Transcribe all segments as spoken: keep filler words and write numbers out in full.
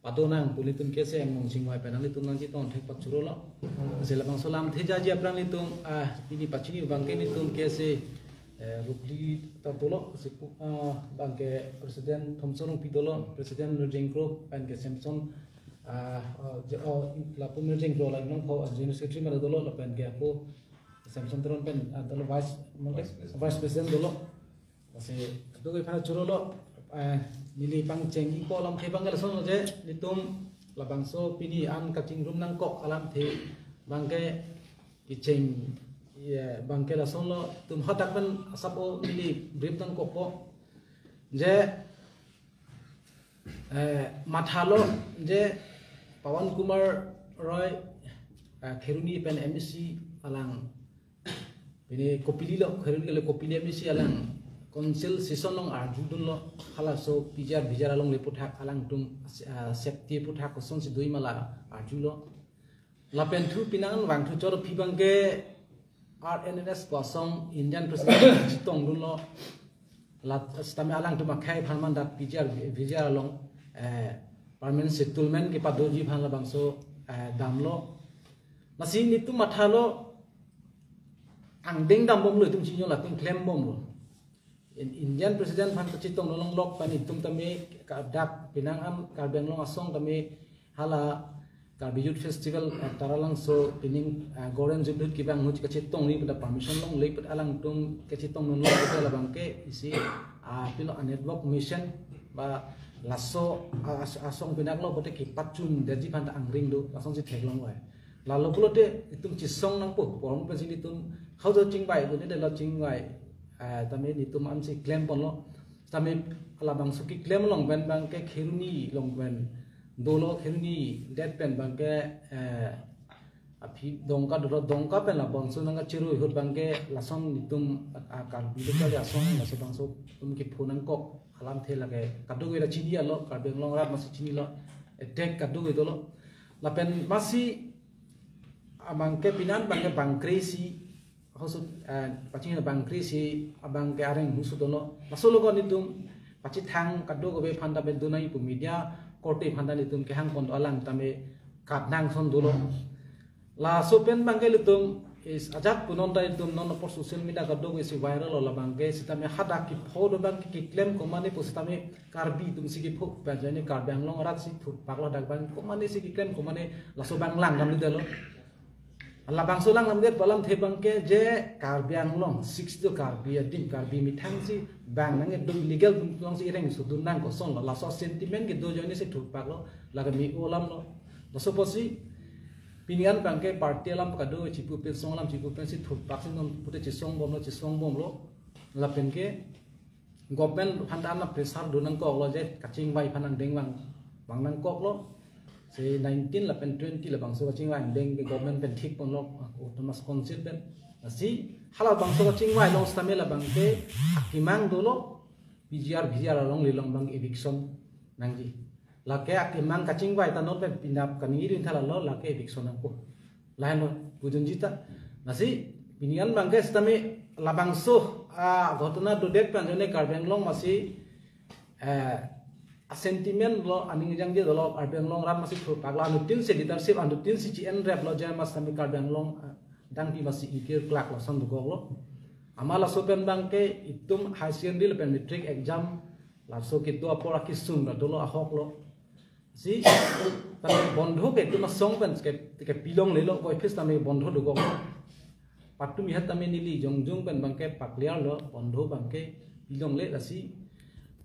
padonang pu nelitum K S A angbong chingvai pen nanglitum nangchetong thek pachurolo. Lasi labangso alamthe jaji aphrang nelitum, ah, pini pachini abangke nelitum K S A, eh, Rupli ta dolo, si pu-, ah, abangke President Thomson Rongpi dolo, President Mirjeng Kro, pen ke Samson, ah, ah, je-, oh, lapu Mirjeng Kro la nong ko, ah, General Secretary mara dolo, lapen ke apo Samson Teron pen, ah, dolo Vice, Vice President. Vice President dolo. Lasi, kadokave aphan churolo, eh, neli pangcheng-ipo alamthe abangke lasonlo je, nelitum labangso pini an kachingrum nangkok alamthe abangke kecheng, ya, abangke lasonlo, itum hadak pen asap o neli brief nangkokpo. Je, eh, mathalo je Pawan Kumar Roy, eh, Kheroni pen M A C alang, pini Kopili lo, Kheroni le Kopili M A C alang council session along arjudunlo, halaso P G R V G R alongle aputhak alangtum, ah, safety aputhak kosonsi doji ma la arjulo. Lapen thu pini an vangthu chor aphi abangke R N N S pu asong Indian President chetongdunlo. La sitame alangtum akhei aphan mandat P G R V G R along, eh, permanent settlement kepadoji aphan labangso, eh, damlo. Lasi nelitum mathalo angdeng dambomlo, itum chinilo, lapen klembomlo. In-, Indian President aphan kachetong longlok pen itum tame kadak pini an Karbi Anglong asong tame hala Karbi Youth Festival, eh, Taralangso pining, eh, Goren Jublut kevang ahut kachetongri pada permission longle pada alangtum kachetong longlok pada labangke isi, ah, pilo a network mission ba laso, ah, as-, asong pinaklo bote kepachun daji aphan ta angring do, lasonsi theklong oi. Lalo pulote itum chesong nangpo, porom pensi nelitum haudo chingvai, duni delo chingvai, eh, tame nelitum ansi klemponlo. Tame labangso keklem along pen abangke Kheroni along pen dolo, Kheroni det pen abangke, eh, aphi Dongka dolo, Dongka pen labangso nangkachirui ahut abangke lason nelitum, ah, Karbi local asong laso bangso itum kepho nangkok alamthe lake kadokave ta chinilo, Karbi Anglong arat masi chinilo, attack kadokave dolo. Lapen masi abangke pini an abangke bangkre isi ahut, eh, pachini bangkre isi abangke areng ahut dolo. Laso logot nelitum pachethang kadokave aphan ta bendunai pu media korte aphan ta nelitum kehangpon do, alang tame katnang son dolo. Laso pen abangke nelitum is ajat pu non ta nelitum non apor social media kadokave isi viral lo, labangke sitame hadak kepho do abangke keklem komane pu sitame Karbi atumsi kepho, pen jani Karbi Anglong aratsi thurpaklo, dak abang komanesi keklem komane, laso abang langdamledetlo. Labangso langdamdet pu alamthe abangke je Karbi Anglong, six to Karbi adim, Karbi methangsi bang nangkedo, illegal atum alongsi ireng sudun nang kosonlo, laso sentiment kedo ajoinesi thurpaklo, lake me-o alamlo. Laso apotsi pini an abangke party alam kado chipu pen, song alam chipu pensi thurpaksi non pute chesongbomlo, chesongbomlo. Lapen ke government aphan ta ana pressure do nangkoklo je kachingvai aphan angdeng vang, vang nangkoklo. Si nineteen lapen twenty labangso kachingvai angdeng ke government pen thikponlo, autonomous council pen. Lasi halabangso kachingvai along sitame labangke akemang dolo, P G R V G R alongle along abang eviction nangji. Lake akemang kachingvai ta non pen penap kaningri rin thalalo, lake eviction nangpo. Lahenlo pudunji ta. Lasi pini an abangke sitame labangso, ah, ghotona dodet pen ajoine Karbi Anglong masi, eh, a sentiment lo, aning jangje dolo, Karbi Anglong arat masi thurpaklo, anutin si leadership, anutin si chi-enreplo je masi tame Karbi Anglong, ah, dangpi masi ingkir klak lason dokoklo. Amat laso pen abangke itum high secondary lapen matric exam laso kedo apor akesung ta dolo, ahoklo. Si tame bondho ke itum asong pen ke, kepilonglelo, koi phis tame bondho dokok. Patumi hat tame neli jongjong pen abangke pakliarlo, bondho abangke pilongle. Lasi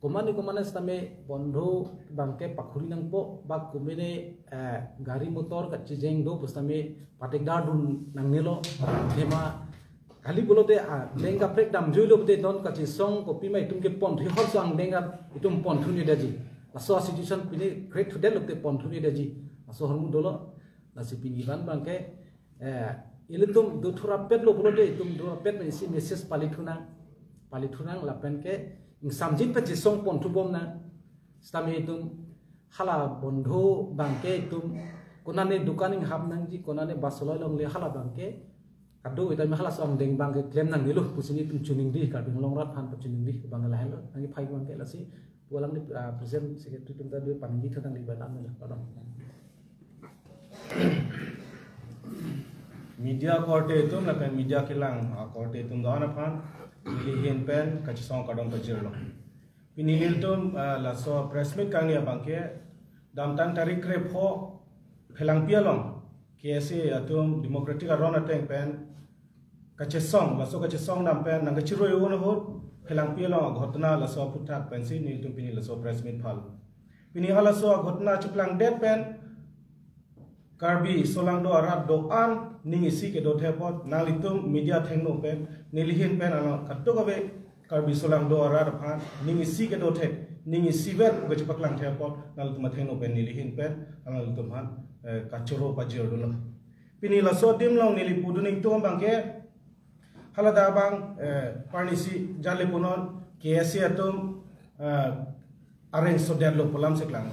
komane komane sitame bondho abangke pakhuri nangpo, ba komane, eh, gari motor kachejeng do pusitame padikdar dun nangnelo. Thema kali pulote, ah, deng kaprek damjuilo pute non kachesong kopima itum keponthu, hor so angdeng ka itum ponthu ni daji. Laso situation pini create thudet lote ponthu ni daji. Laso ahormu dolo. Lasi pini abang abangke, eh, ilitum do thurapetlo pulote itum do thurapet pen isi message pali thunang. Pali thunang lapen ke ingsamjin pen chesong ponthubom nang. Sitame itum hala bondho abangke itum konane dukan inghap nangji, konane bus aloi longle, hala abangke kado itum halaso angdeng abangke klem nangnelo pusi nelitum chiningri, Karbi Anglong arat aphan chiningri abang lahenlo, nangkephai abangke. Lasi Walang di, ah, present secretary atum ta dui panji tha tangli ba nam na, pardon. Media korte atum lapen media kelang, ah, korte atum do-an aphan neli ahin pen kachesong kardom pajirlo. Pini nelitum, ah, laso press meet kangni abangke damtang tarik krepho Phelangpi along K S A atum democratic aron ateng pen kachesong, laso kachesong dam pen nangkachirui un ahut Phelangpi along aghotona laso aphuthak pensi nelitum pini laso press meet phal. Pini halaso aghotona cheplang det pen Karbi solangdo arat do-an ning isi kedo thepot nanglitum media thengno pen neli ahin pen alang katuk ave Karbi solangdo arat aphan ning isi kedo the, ning isi vet pu kachepaklang thepot nanglitum athengno pen neli ahin pen alanglitum aphan, eh, kachoro pajir dunlo. Pini laso adim along neli pudun ingtung abangke haladak abang, eh, parnisi jale punon K S A atum, eh, areng sodetlo pu alam si klang.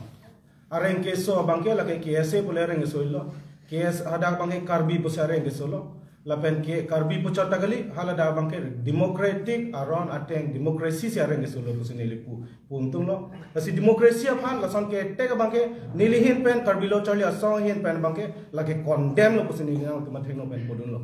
Areng keso abangke lake K S A pule areng keso lo. K S A hadak abangke Karbi pusi areng keso lo. Lapen ke Karbi puchot ta kali, haladak abangke democratic aron ateng democracy si areng keso lo pusi neli pu, pu ingtunglo. Lasi democracy aphan lason ketek abangke neli ahin pen Karbi Lo Charli Asong ahin pen abangke lake condemn lo pusi neli nangtum athengno pen pudunlo.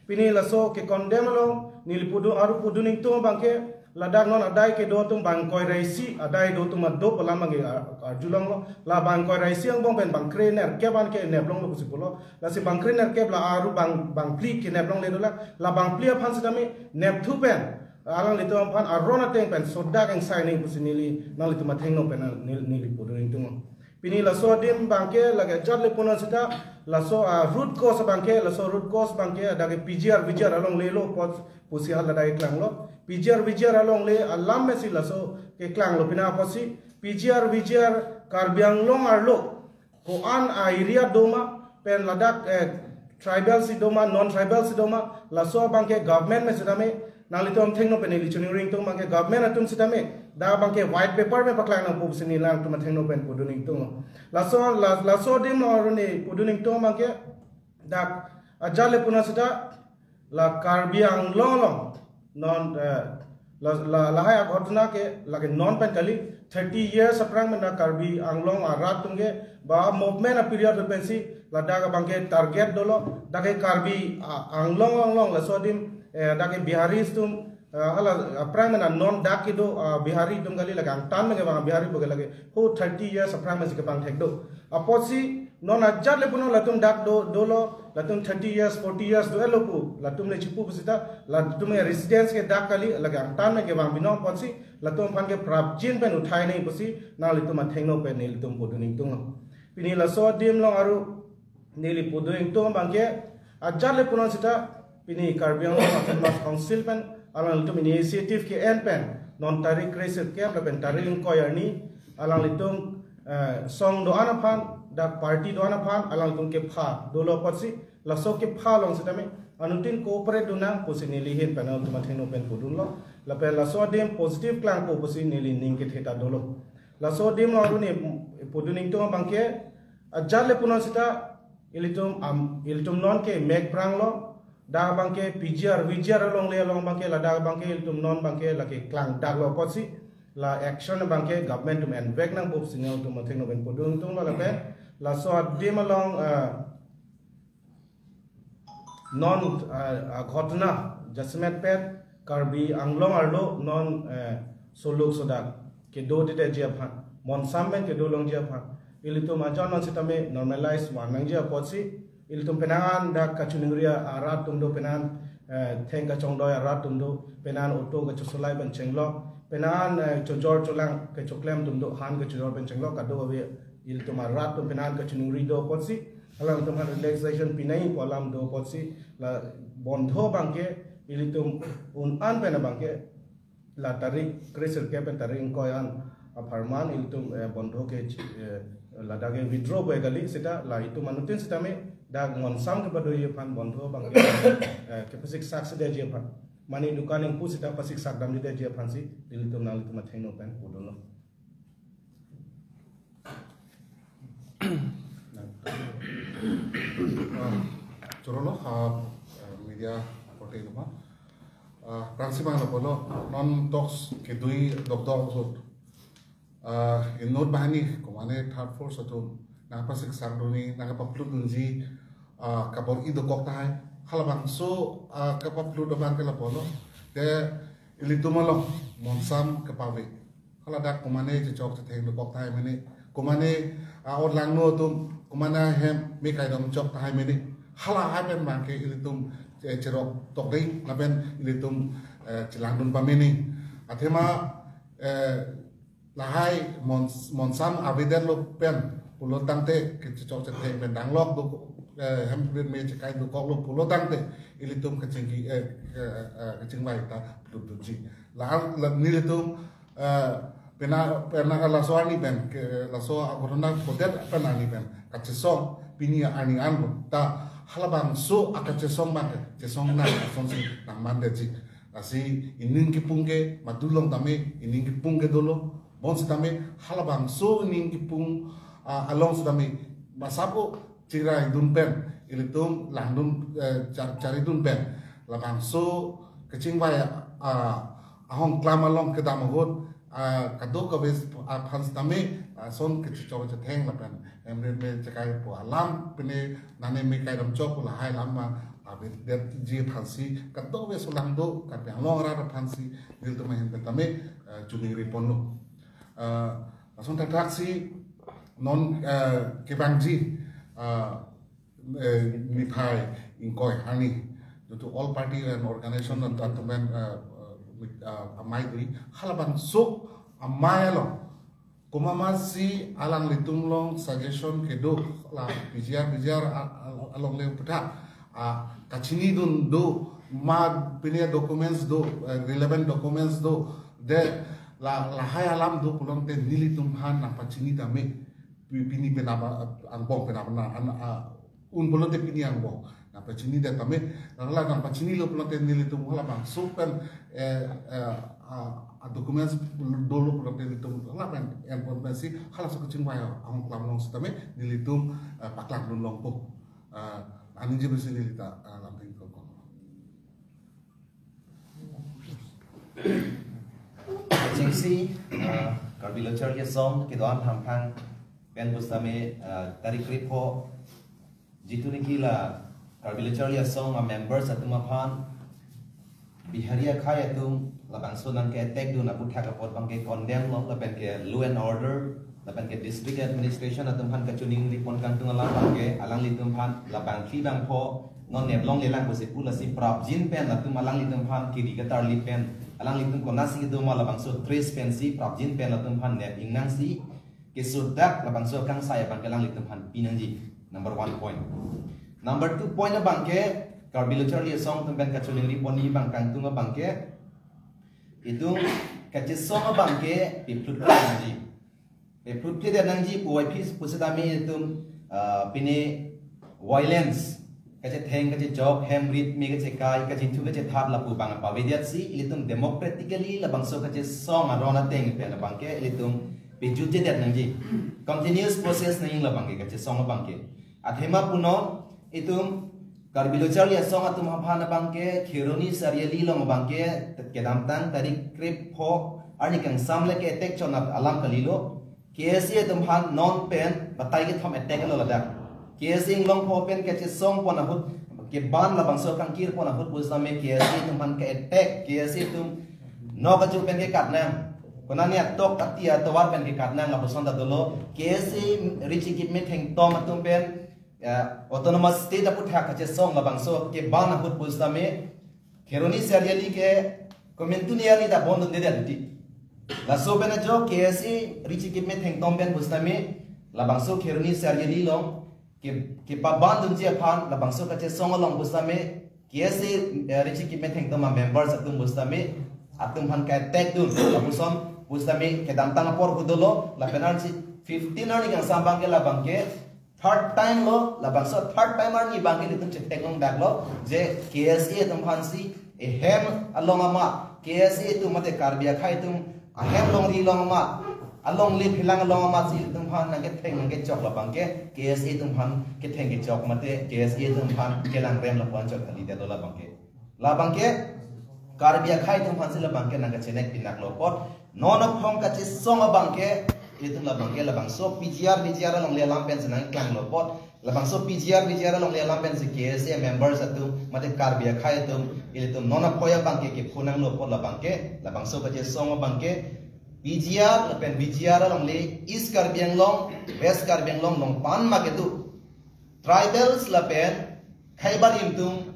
Pini laso ke condemn along neli pudun aru pudun ingtung abangke ladak non adai kedo atum bang ingkoi ra isi, adai do atum ado pu alam abangke ar-, arjulonglo. La bang ingkoi ra isi angbong pen bang krenerkep an kenep longlo pusi pulo. Lasi bang krenerkep la aru bang, bang phli kenep longle dolang. La bang phli aphan sitame nepthu pen alanglitum aphan aron ateng pen sodak ingsai nang pusi neli nanglitum athengno pen neli, neli pudun ingtunglo. Pini laso adim abangke lake ajat le punon sita laso, ah, root cause abangke, laso root cause abangke adake P G R V G R alongle lo apot pusi haladak keklanglo. P G R V G R alongle alam mesi laso keklanglo, pini apotsi P G R V G R Karbi Anglong arlo ko-an a-area doma pen ladak, eh, tribal si doma, non tribal si doma, laso abangke government me sitame nanglitum athengno pen neli choningri ingtung abangke government atum sitame dak abangke white paper me paklang nangpo pusi neli nangtum athengno pen pudun ingtunglo. Laso, la-, laso adim along aru neli pudun ingtung abangke dak ajat le punon sita la Karbi Anglong along non, eh, la, la, lahai aghotona ke lake non pen kali, thirty years aphrang pen la Karbi Anglong arat atum ke ba movement a-period pensi ladak abangke target dolo, dak ke Karbi, ah, Anglong along laso adim, eh, dak ke Bihari atum, eh, hala aphrang pen non dak kedo, ah, Bihari atum kali, lake angtan pen kevang Bihari pu ke lake ho thirty years aphrang pensi kevang thek do. Apotsi non ajat le punon latum dak do, dolo, latum thirty years, forty years do-etlo pu latum le chipu pusita, latum le residence ke dak kali, lake angtan pen kevang binong apotsi latum aphan ke prapjin pen uthai nang pusi nanglitum athengno pen nelitum pudun ingtunglo. Pini laso adim along aru neli pudun ingtung abangke ajat le punon sita pini Karbi Anglong Autonomous Council pen alanglitum initiative ke-en pen non tarik kre sirkep lapen tarik ingkoi arni alanglitum, eh, song do-an aphan, dak party do-an aphan alanglitum kepha dolo apotsi laso kepha along sitame anuttin cooperate dun nang pusi neli ahin pen nangtum athengno pen pudunlo. Lapen laso adim positive klangpo pusi neli ning kethe ta dolo. Laso adim along aru neli pudun ingtung abangke ajat le punon sita ilitum am, ilitum non ke mek pranglo, dak abangke P G R V G R alongle along abangke ladak abangke ilitum non abangke lake klangdaklo apotsi la action abangke government atum envek nangpo pusi nangtum athengno pen pudun ingtunglo. Lapen laso adim along, eh, non, eh, aghotona jasemet pet Karbi Anglong arlo non, eh, soluk sodak kedo detji aphan, monsam pen kedo longji aphan ilitum ajon non sitame normalize van nangji apotsi ilitum penang an dak kachoningri arat atum do, penang an, eh, theng kachongdoi arat atum do, penang an auto kachosolai pen chenglok, penang an, eh, chojor cholang kachoklem atum do, han kachojor pen chenglok, kadokave ilitum arat atum penang an kachoningri do apotsi alangtum aphan relaxation pi nangji pu alam do apotsi la bondho abangke ilitum un-an pen abangke la tarik kre sirkep pen tarik ingkoi an apharman ilitum, eh, bondho ke, eh, ladak ke withdraw pu kali, sita la itum anuttin sitame dak monsam kepadoji aphan bondho abangke, eh, kepasik sak si detji aphan, mane dukan ingpu sita pasik sak damde detji aphansi ilitum nanglitum athengno pen pudunlo. Ah, choro lo, ah, media korte atum aphan. Ah, prangsi bang lo pulo, non talks kedui dokdok ahut. Ah, inut banghini, komane third force atum nangpasiksang dunji, nangpaplut dunji, ah, kabor-i dokok tahai. Halabangso, ah, kapaplut abang ke lapulo. Te ilitum along monsam kepave. Haladak komane chechok chetheng dokok tahai mene. Komane, ah, orlangno atum, komane ahem me kaidom chok tahai mene. Halahai pen abang ke ilitum, eh, cherok tokding, lapen ilitum, eh, chelangdun pamene. Athema, eh, lahai mons-, monsam avedetlo pen pulo tangte kechechok chetheng pen danglok do, eh, hem pen me chekai dokoklo pulo tangte ilitum kachingki, eh, ke, eh, kachingvai ta plut dunji. La, la nelitum, eh, pena, pena laso arni pen, ke, laso aghotona kodet pen arni pen kachesong pini arni anlo ta halabangso akachesong abang ke chesong nang asonsi nangmandetji. Lasi ining kipung ke madulong tame, ining kipung ke dolo, bonsitame halabangso ining kipung, ah, along sitame masapo chirai dun pen, ilitum langdun, eh, char-, chari dun pen, labangso kachingvai, ah, ahong klam along kedam ahut, ah, kadokave aphan sitame, ah, ason kechechok chetheng lapen hem pen me chekai po alam pine nane me kaidom chok lahai alam ma avedetji aphansi kadokave solangdo Karbi Anglong arat aphansi nelitum ahin pen tame, eh, choningri ponlo. Eh, lason thakthak si non, eh, kevangji, eh, eh, niphai ingkoi arni, due to all party and organization atum pen, eh, eh, eh, amei dui, halabangso amei along komatsi alanglitum along suggestion kedo la P G R, P G R a-, a-, alongle puthot, ah, kachinidun do ma pine documents do, eh, relevant documents do, de la, lahai alam do pulote nelitum aphan nangpachini tame pi-, pini penap angbong penap na an, ah, un pulote pini angbong nangpachinidet tame, nangla nangpachinilo pulote nelitum halabangso pen, eh, eh, ah, ah, documents dolo pulote nelitum hala pen en ponpensi halaso kachingvai ahong klam along sitame nelitum, eh, paklangdun longpo. Eh, aningje besi nelita, eh, lamtheng kokon. Chengsi, eh, Karbi Lo Charli Asong kedo-an hamphang pen pusitame, eh, tarik krepho jitu niki la Karbi Lo Charli Asong a members atum aphan Bihari akhei atum labangso nangke-attack dun aputhak apot abang ke condemn lo, lapen ke law and order lapen ke district administration atum aphan kachoningri pon kangtung alam abang ke alanglitum aphan labangpi bangpho non neplongle lang pusi pu, lasi prapjin pen latum alanglitum aphan kiri katarli pen alanglitum konatsi kedo ma labangso trace pensi prapjin pen latum aphan nep-ingnangsi kesodak labangso kangsai abang ke alanglitum aphan pinangji. Number one point. Number two point abang ke Karbi Lo Charli Asong atum pen kachoningri ponji abang kangtung abang ke itum kachesong abang ke pephlutphlet nangji. Pephlutphlet nangji puvoiphit pusitame itum, ah, pine violence, kachetheng kachechok, hem rit me kachekai, kachingthu kachethap lapu abang pavedetsi ilitum democratically labangso kachesong aron ateng pen abang ke ilitum pejutjedet nangji. Continuous process nangji labang ke kachesong abang ke. Athema punon itum Karbi Lo Charli Asong atum aphan abang ke Kheroni Chariali along abang ke kedamtang tarik krepho arni kangsam le ke-attack chot alam kalilo. K S A atum aphan non pen batai kethom attack lo ladak. K S A inglongpho pen kachesong pon ahut keban labangso kangkir pon ahut pusitame K S A atum aphan ke-attack, K S A atum nok achu pen kekat nang. Konane atok ati atovar pen kekat nang lapuson ta dolo. K S A Richi Kipme Thengtom atum pen, eh, autonomous state aputhak kachesong labangso keban ahut pusitame Kheroni Chariali ke komantu ni arni ta bon dundedet titi. Laso pen ajo K S A Richi Kipme Thengtom pen pusitame labangso Kheroni Chariali along ke, kepaban dunji aphan labangso kachesong along pusitame K S A, eh, Richi Kipme Thengtom a members atum pusitame atum aphan ke-attack dun lapuson pusitame kedamtang apor ahut dolo lapen arni fifteen arni kangsam abang ke labang ke third time lo, labangso third time arni abang ke ilitum chetheklong daklo je K S A atum aphansi ehem along amat, K S A atum mate Karbi akhei atum ahem longri along amat, alongle phelang along amatsi ilitum aphan nangketheng nangkechok labang ke K S A atum aphan ketheng kechok mate K S A atum aphan kelangrem lapu-an chot kalidet lo labang ke. Labang ke Karbi akhei atum aphansi labang ke nangkachenek pinaklo apot non aphong kachesong abang ke Ilitum labangke labangso P G R, V G R alongle alam pensi nangklanglo apot. Labangso P G R, V G R alongle alam pensi K S A members atum, mate Karbi akhei atum, ilitum non aphoi abangke kepho nanglo apot labangke, labangso kachesong abangke, P G R lapen V G R alongle East Karbi Anglong, West Karbi Anglong along pen ma kedo tribals lapen khei barim atum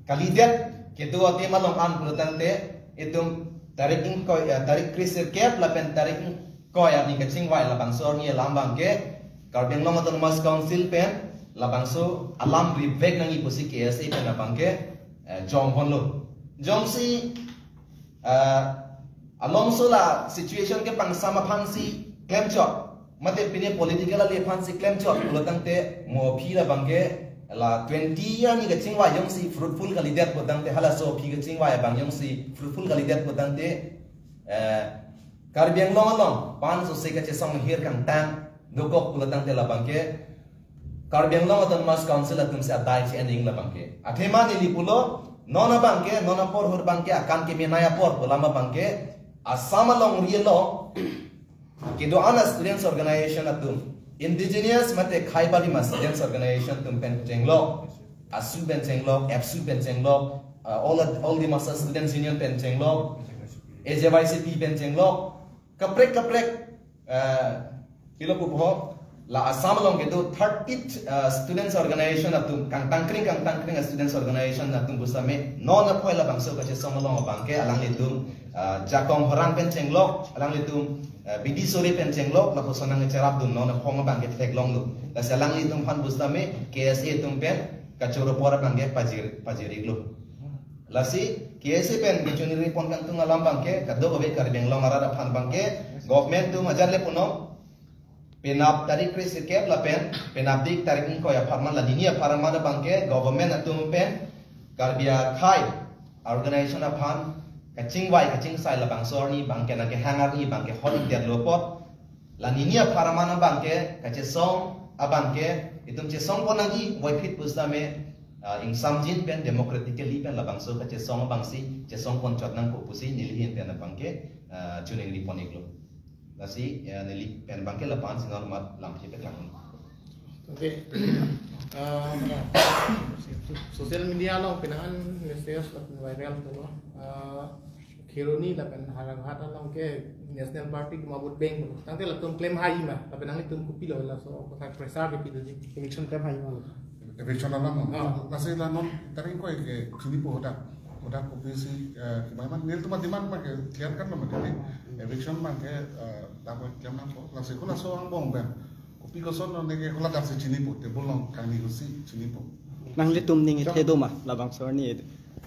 kalidet kedo adim along an pulotangte itum tarik ingkoi, eh, tarik kresirkep lapen tarik ingkoi arni kachingvai labangso arni alam abangke Karbi Anglong Autonomous Council pen labangso alam revek nangji pusi K S A pen abangke, eh, jonghonlo. Jongsi, eh, alongso la situation kepangsam aphansi klemchot, mate pine political ali aphansi klemchot pulotangte mo aphi labangke la twenty arni kachingvai jongsi fruitful kalidet pulotangte, halaso aphi kachingvai abang jongsi fruitful kalidet pulotangte, eh, Karbi Anglong along pen sose kachesong ahir kangtang dokok pulotangte labangke Karbi Anglong Autonomous Council atumsi adai che-en-ing labangke. Athema neli pulo, non abangke, non apor ahut abangke, akan kemenei apor pu alam abangke, Assam alongri along kedo-an a students organization atum, indigenous mate khei barim a students organization atum pen chenglok, ASU pen chenglok, APSU pen chenglok, uh, all, All Dimasa Students Union pen chenglok, A J Y C P pen chenglok, kaprek kaprek, eh, pilo pupo, la Assam along kedo thirty, eh, students organization atum, kangtangkring kangtangkring a students organization atum pusitame non aphoi labangso kachesong along abangke alanglitum, eh, Jakong Horang pen chenglok, alanglitum, eh, Bidi Sore pen chenglok, lapuson nangcherapdun non aphong abangke theklonglo. Lasi alanglitum aphan pusitame K S A atum pen kachoro apor abangke pajir, pajir-iklo. Lasi K S A pen kechoningri pon kangtung alam abangke, kadokave Karbi Anglong arat aphan abangke, government atum ajat le punon, penap tarik kresirkep lapen penapdik tarik ingkoi apharman, la nini apharman abangke government atum pen Karbi akhei organization aphan kachingvai kachingsai labangso arni abangke nangkehang arni abangke hot-ikdetlo apot, la nini apharman abangke, kachesong abangke, itum chesong pon nangji, voiphit pusitame, ah, ingsamjin pen, democratically pen labangso kachesong abangsi chesong ponchot nangpo pusi neli ahin pen abangke, ah, choningri pon-iklo. Lasi, ya, neli pen abangke la-ansi non mat lamthe peklang. Okay. Ah, social media along penang an message lapen viral pulo. Ah, Kheroni lapen Howraghat along ke National Party atum a-vote bank pulo. Tangte latum klem haihui ma, lapen nanglitum kopilo laso, kosa pressure kepi doji? Eviction klem haihui ma. Eviction alam ma. Ah. Lasi la non tarik ingkoi ke chinipo hadak. Hadak kopisi, eh, kemamang nelitum a-demand abangke clear cut lo mati. Eviction abangke, eh, dapat klem nangpo. Lasi halaso angbong pen kopi koson neke haladak si chinipo, table along kangni kosi chinipo. Nanglitum ning kethe do ma, labangso arni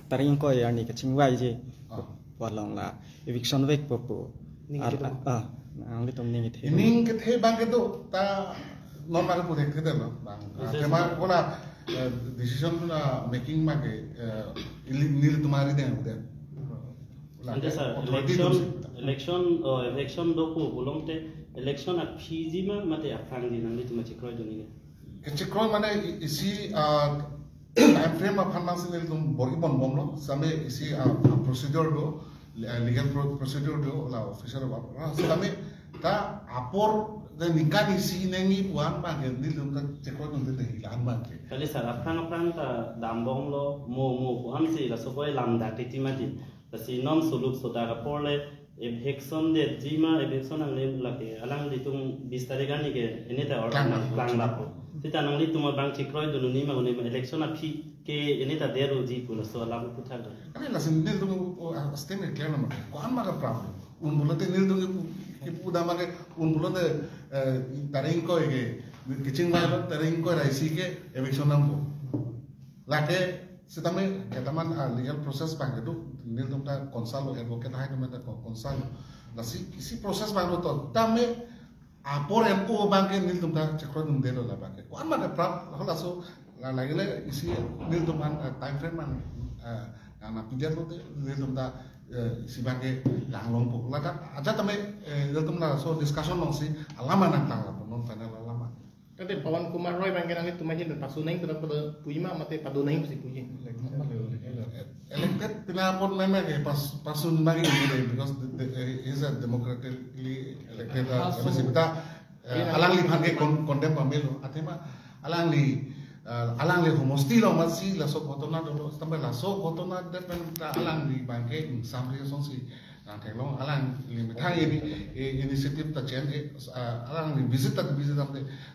tarik ingkoi arni kachingvaiji. Ah. Pu along la eviction vekpo pu. Ning kethe do ma? Ah, ah, nanglitum ning kethe do ma? Ning kethe abangke do, ta non abangke pu thekthe lo abang. Ah, yes, tema sir. Hala, eh, decision, ah, making abangke, eh, ili-, nelitum ari deng den. Ante sir, authority election, atum si. Election, oh, election dopo pulote, election aphi ji ma, mate aphrang ji nanglitum chekroidunji? Kechekroi mane i-, isi, ah, time frame aphan nangsi nelitum bor-i ponbomlo, sitame isi, ah, procedure do, le-, legal pro-, procedure do, la official ba, ah, sitame ta apor de ningkan isi nangji pu-an abangke nelitum ta chekroidunde, la-an abangke. Kali sir, aphrang aphrang ta dambomlo, mo mo pu-ansi laso koi lamdak titi mati. Lasi non suluk sodak apor le eviction detji ma, eviction nangle lake alanglitum bis tarik arni ke eneta or klang, klang lapo. Seta nanglitum abang chekroidunji ma, une ma election aphi ke eneta derji pu laso alam puthak do. Kali lasi nelitum, oh, ah, statement clear naman. Ko-an ma ke problem? Un pulote nelitum ke pu, kepu dam ke, un pulote, eh, tarik ingkoi ke, kachingvailo tarik ingkoi ra isi ke eviction nangpo. Lake sitame ketaman, ah, legal process abangke do, nelitum ta consult lo, advocate hai atum ta co-, consult lo. Lasi isi process abang do to, tame apor M O abangke nelitum ta chekroidundelo labangke. Ko-an ma ke problem, halaso la lagile isi nelitum an, ah, time frame an, ah, ana pidetlote nelitum ta, eh, isi abangke langlongpo. Ladak ajat tame, eh, nelitum laso discussion alongsi alam nangklang lapo, non final alam. Tangte Pawan Kumar Roy abangke nanglitum ahin pasu nangji pu ta pado puji ma mate pado nangji pusi puji? Elected pina apot meme ke pas pasun bagi ini deh, because the, the, he is a democratically elected, uh, Pasun. Kami sih kita, eh, Iya. Alangliphan ke con-, condemn pamelo. Athema alangli, eh, alangli homosti lo masi laso ghotona dolo. Sampai laso ghotona det pen ta alangli abangke ingsamri asonsi nangtheklong, alangli methang ini, eh, initiative ta chen ke, eh, alangli visit ta visit ta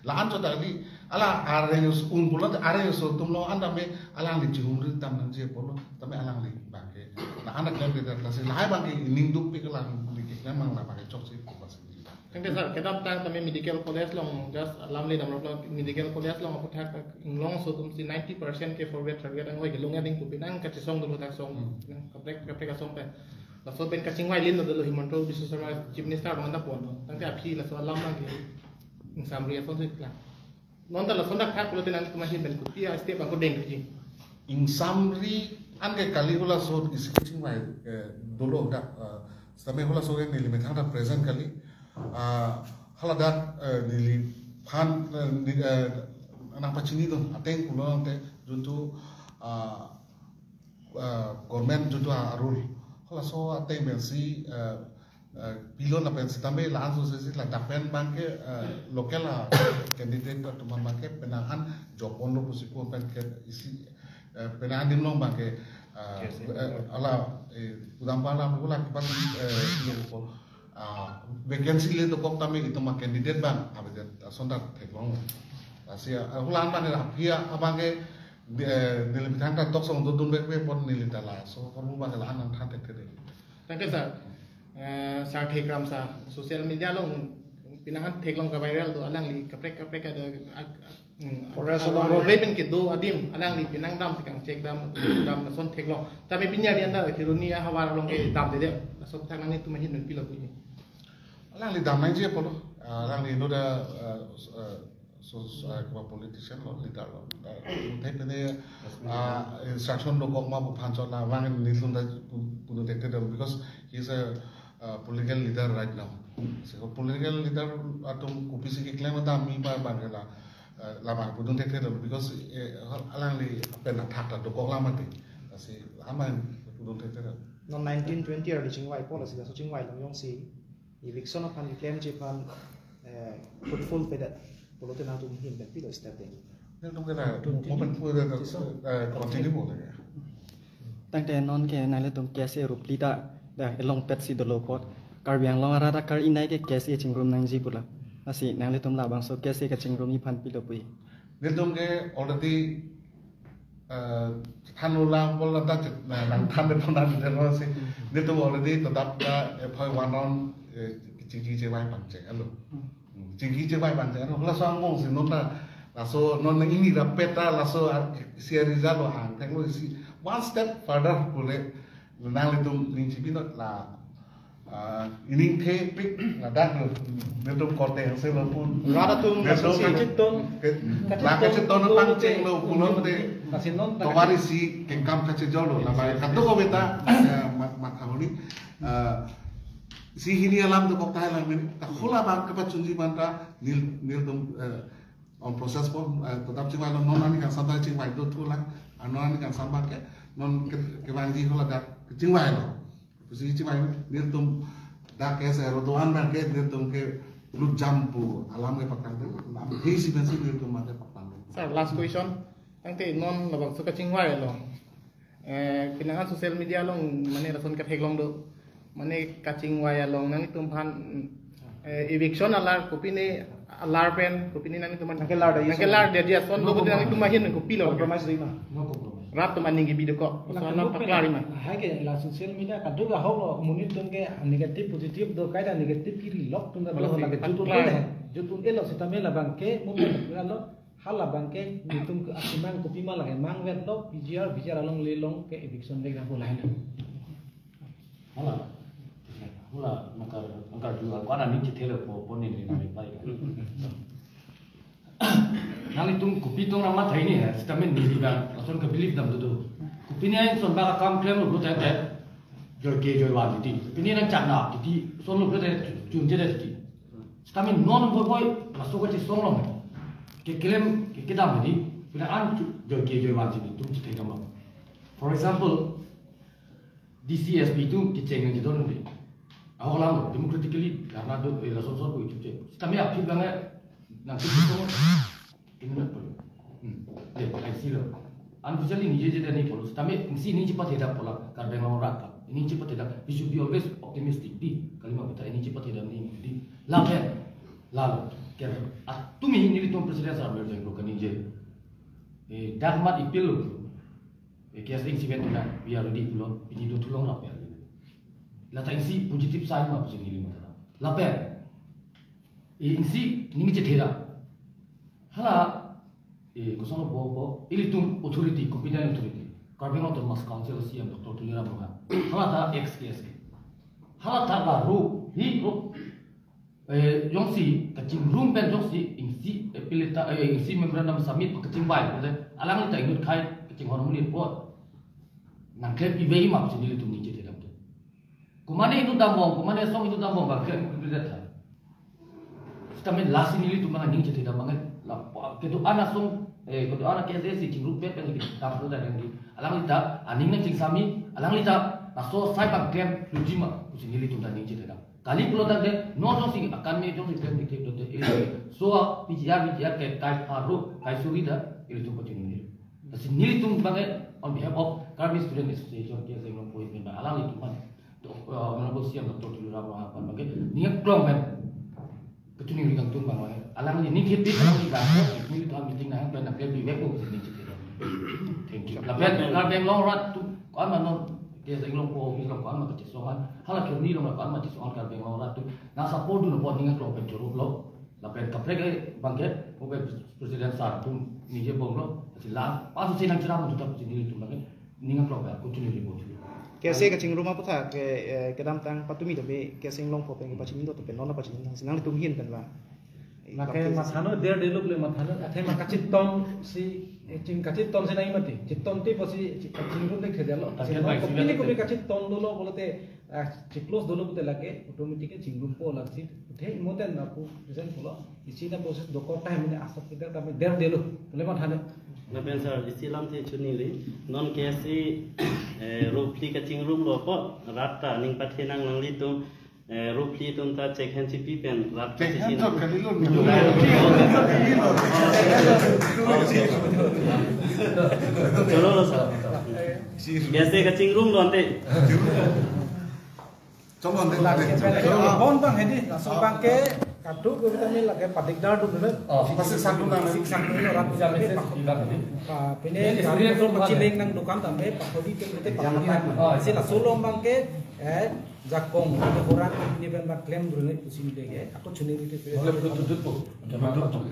la-an chot ta kali, ala areng us-, un pulo areng us-, atum lo an tame alangli chihumri dam nangji apotlo, tame alangli abangke la-an aklem ke lasi lahai abangke ning dukpik, alangli keklem abang la abangke chokche ko pasi. Thank you, sir. Kedamtang tame medical college along just alam le damrok lo, medical college along aputhak inglongso atumsi ninety percent ke fourth grade, third grade anghoi kelong ading pu penang kachesong dolo, tak song. Hmm. Nang kaprek kaprek asong pen. Laso pen kachingvai lin dolo Himanta Biswa Sarma Chief Minister abang ta pon. Tangte aphi laso alam abangke ingsamri asonsi klang. Non ta lason dak thak pulote nangtum ahin pen kopi a-step abang kodeng thuji. Ingsamri an ke kali halaso isi kachingvai, eh, dolo dak, eh, sitame halaso ke neli methang ta present kali. Ah, hala dak, eh, neliphan, eh, ni, eh, nangpachinidun ateng pulo tangte juntu, ah, eh, government juntu a-rule. Halaso ateng pensi, eh, eh, pilo lapen sitame la-an sosesi ladak pen abangke, eh, local a-candidate atum abangke penang an job onlo pusi pu pen ke isi, eh, penang an dim along abangke, eh, Yes, yes. Eh, ala, eh, udang pala pula kipat, eh, lo ko, ah, vacancy le dokok tame itum a-candidate abang, abedet ason dak theklong. Asi, ah, hula an abang la aphi abangke, eh, neli methang ta tok song dodun bek bek pon neli ta laso, kormu abangke la-an nangthan thekthedetlo. Thank you, sir. Eh, sir Thekram sir, social media along penang an theklong ka-viral do, alangli kaprek kaprek ada, ak-, ak-, hmm, Forest ada along. Problem ke do adim, alangli penang dam tekang cek dam, dam lason theklong. Tame pini arni anta Kheroni ahavar along ke damdedet. Laso aputhak nangtum ahin pen pilo puji. Alangli dam nangji apotlo. Ah, alangli no da, eh, eh, so, eh, kema politician lo, leader lo. Eh, thai pene, ah, instruction dokok ma pu aphan chot la abang nelitum ta pu-, pudun thekthedetlo because he is a, uh, political leader right now. So political leader atum kopisi keklem ta mi ba abangke la, eh, la abang pudun thekthedetlo because, eh, alangli pen athak ta dokok la mati. Lasi aman pudun thekthedetlo. Non nineteen twenty arni chingvai pulo, lasi laso chingvai along jongsi eviction aphan keklemji aphan, eh, fruitful pedet pulote nangtum ahin pen pilo step deng. Nangtum ke la, Continue. Moment pu da, eh, continue boleh ya. Tangte non ke nanglitum K S A rup lita da elongpetsi dolo apot Karbi Anglong arat akar inai ke K S A chingrum nangji pulo. Lasi nanglitum labangso K S A kachingrumji aphan pilo puji. Nelitum ke already, eh, thanlo lang pol ta chet, na, nangthan de pon nang de lo si. Nelitum already todap ta, eh, phoi one round, eh, chingki chevai pangcheng alo. Hmm, chingki chevai pangcheng alo. Laso angbongsi non ta, laso non ini rapet ta, laso ar-, si ari jalo hang, thenglo si one step further pule, nanglitum ning chibinot la, ah, ining thepik ladak lo, nelitum korte hangse lo pun. Rat atum nelitum kachiton, ke, kachiton la kachiton lo pangcheng lo pulote. Kachiton. Tovar isi kengkam kachejor lo, la bai kato ko beta, eh, mat, mat ahoni, eh, si hini alam dokok tahai lang meni, ta hula abang kepachunji abang ta nel, nelitum, eh, on process po, eh, todap chingvai lo, non ani kangsam ta chingvai do thu lang, ah, non ani kangsam abangke, non ke, kevangji hula dak chingvai lo. Pusi chingvai nelitum dak ke se ro doan abangke nelitum ke lut jam pu alam ke pakang de, lam he si pensi nelitum mate pakang de. Sir, last question. Tangte non labangso kachingvai lo. Eh, penang an social media along mane lason katheklong do. Mane kachingvai along nangtum aphan, eh, eviction alar kopine alar pen, kopine nangtum aphan nangkelar da, nangkelar da dia son. No lo ko compromise. Nangtum ahin kopilo. Compromise ri ma. No compromise. Rat atum aning kebi dokok. Na so alam movement paklar ri ma. Hai ke la social media kadokave ahok lo, monit atum ke negative positive do, kaita negative kiri lok atum ta do. Policy lake jutun paklar. Ele, jutun elo sitame labangke movement lo. Hala abangke nelitum ke asimang kopima lake mangvet lo, P G R, V G R along le long ke eviction vek dam pu lahai lo. Hala. Hala, nangkar, nangkarju ako, ana ning chethelo po, po ning ning pai. Nanglitum kopi tong rama thai ni hai, sitame neli abang, lason ke believe dam do do. Kopine ason abang akam klem lo, lo thai thai. Joi ke joi wan titi. Kopine nangchak na titi, son lo lo thai, chun je thai titi. Sitame non boi boi, laso kachesong lo. Keklem, ke kedam di, pina an chu, joi ke joi wan titi, tum chethek dam lo. For example, D C S P atum kecheng nangchedondunde. Ahok alam lo, democratically dharna do, eh, lason son ko itum che. Sitame aphi abang eh, nangkipusong. Inut polo. Hmm. De, I C lo. Unfortunately, ningjeje det nangji polo. Sitame isi ning chepathedam pu la, Karbi Anglong arat ta. Ning chepathedam. We should be always optimistic. Di, kalima kita ning chepathedam nangji di. Lapen. Lalo. Ker. Atum hi nelitum President sir Mayor Jengkro kaningje. Eh, dak mat ipil lo. Eh, K S A incident tuna, we are ready pulo, pini do thulong rap ya. Lata isi positive sign ma pusi neli matha. Lapen, eh, isi ning chethera. Hala, eh, kosonlo bo bo, ilitum authority, competent authority. Karbi Anglong Autonomous Council C E M Doctor Tuliram Ronghang. Hala ta ex K S A. Hala ta ba ro, hi ro, eh, jongsi kachingrum pen jongsi isi appeal ta, eh, isi memorandum submit pu kachingvai pu te, alangli ta inut akhei kachinghon amonit apot nangklempi vei ma pusi nelitum ning chethedam ke. Komane inut dambom, komane asong inut dambom ba ke mungkin beda tha. Sitame lasi nelitum mana ning chethedam abang ke. La pa, kedo-an asong, eh, kedo-an K S A si chingrum pen pen kedam pu ta nangji. Alangli ta aning nangchingsami, alangli ta laso asai abang klem luji ma pusi nelitum ta ning chethedam. Kali pulo tangte, non jongsi akan me jongsi klem dikte dote, eh, so P G R, V G R ke kai pharo, kai suri ta, ilitum pachini neli. Lasi nelitum abang ke, on behalf of Karbi Student Association, K S A Inglongpo ahin pen ba, alanglitum aphan, to, eh, Honorable C E M Doctor Tuliram Ronghang aphan abang ke, ning aklong pen, kachiningri kangtung abang ke, alangli ning kepit, alangli abang ke, nelitum meeting nang pen, nang kepit vek ko, ning chethedam. Thank you. Lapen, Karbi Anglong arat atum, ko-an ma non, K S A Inglongpo office along ko-an ma kachesong an, hala kheroni along ko-an ma chesong an Karbi Anglong arat atum nang support dun apot ning aklong pen choro lo. Lapen kaprek abang ke, obe President sir atum ningje bomlo, lasi la, pasu si nangcherap atum ta pusi nelitum abang ke, ning aklong pen, kachiningri bom. K S A kachingrum aphuthak ke, eh, kedamtang patumi ta be, K S A Inglongpo pen pachini do ta pen, non pachini, si nanglitum ahin pen ba. Lake mathano der deluk le mathano. Athema kachetong si, eh, ching kachetong si nai mati. Chetong te pusi chi-, kachingrum le khedalo. Kachetong si kopi ni kopi kachetong dolo pulote, ah, chi-close dolo pulote lake automatic chingrumpo lasi. Te imoten apu present pulo. Isi na process dokok time ni asap kita kami der delo. Pule mathano. Lapen sir, isi alam te chunili. Non K S A, eh, roughly kachingrumlo apot, rat ta ning pathenang nanglitum, eh, roughly atum ta check hand chipi pen rat ta check hand chipi. Chot kalilo. Cholo lo sir. K S A kachingrumlo ante. Cholo ante. Lake pen lake bon abang hedi, laso abang ke kaduk ko vitamin lake padik dar duk dulu. Oh, pasi sangdun nang. Sik sangdun lo rat bisa lake bisa pak. Pak, pine experience gari motor lo pachileng nang dukan tame pak hodi ke pute pak hodi nang. Oh, si laso lo abang ke, eh, jakong, ini orang ini pen bak klem dulu nih pusing deh ke. Aku cuni gitu. Boleh Bluetooth dulu, Bu. Ada mantap.